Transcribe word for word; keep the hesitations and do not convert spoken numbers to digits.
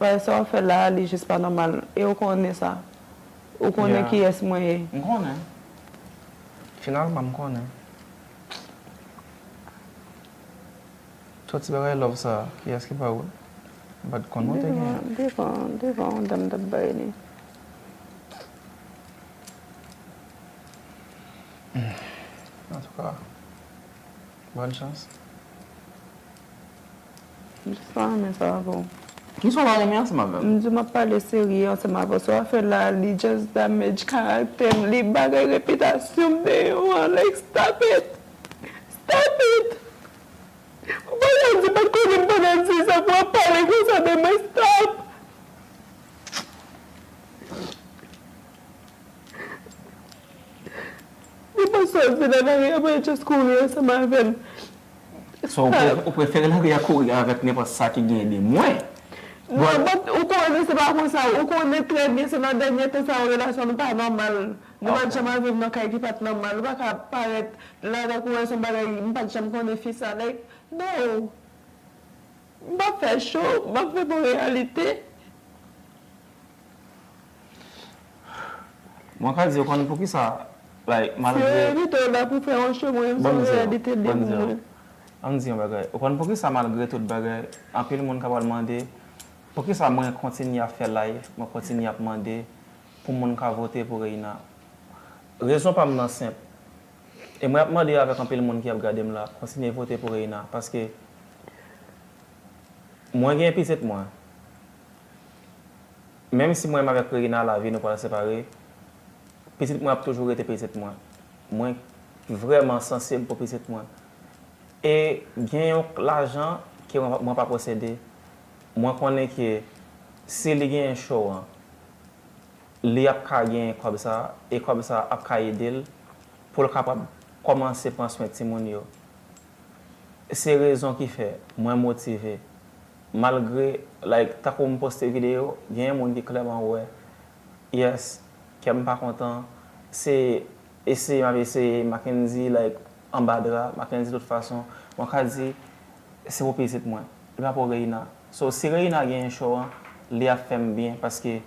Bagay sa w ap fè la a, li jis pa nòmal. E ou konnen sa. Ou konnen kiyès mwen ye. M konnen. Finalman, m konnen. Tout ti bagay love sa, kiyès ki pa ou? M pa t konn ou te genyen. Devan, devan, devan yon dam t ap bay li. Antouka, bòn chans. M jis pa renmen sa avè w. Kisa w pa renmen ansanm avè m? M di w m ap pale serye ansanm avè w. Sa w ap fè la a, li just damage karaktè m, li bagay repitasyon m deyò an, like, stop it! Stop it! Ou pa ka di pa t konnen m pandan dis an pou w ap pale konsa de mwen, stop! Nenpòt sa w di nan lari a, mwen just kouri ansanm avè l. So, ou pre- ou prefere lari a kouri avèk nenpòt sa ki gen de mwen? Non, but ou konnen se pa konsa. Ou konnen trè byen se nan dènye tan sa yo relasyon nou pa nòmal. Nou pa t janm al viv nan kay ki pa t nòmal. Ou pa ka parèt la tankou wè se yon bagay, m pa t janm konnen fi sa. Like, no. M p ap fè cho, m ap viv yon reyalite. Mwen ka di w konn poukisa, like, malgre. Si yo envite w la pou fè yon cho, mwen menm se yon reyalite de pou mwen. Ann di yon bagay. Ou konn poukisa malgre tout bagay, anpil moun ka pral mande, poukisa mwen kontinye ap fè live, mwen kontinye ap mande pou moun ka vote pou Reina. Rezon pa m nan senp. E mwen ap mande avèk anpil moun ki ap gade m la, kontinye vote pou Reina, paske mwen gen pitit mwen. Menm si mwen menm avèk Reina lavi nou pral separe, pitit mwen ap toujou rete pitit mwen. Mwen vrèman sansib pou pitit mwen. E gen yon lajan ke mwen, mwen pa posede. Mwen konnen ke si li genyen show an, li ap ka genyen kòb sa, e kòb sa ap ka ede l pou l kapab kòmanse pran swen timoun yo. Se rezon ki fè mwen motive. Malgre, like, tankou m poste videyo, genyen moun ki klèman wè, yes, kè m pa kontan, se eseye m ap eseye, Mackendy, like, anba dra, Mackendy tout fason, mwen ka di, se pou pitit mwen, li pa pou Reina. So, si Reina genyen show an, li ap fè m byen, paske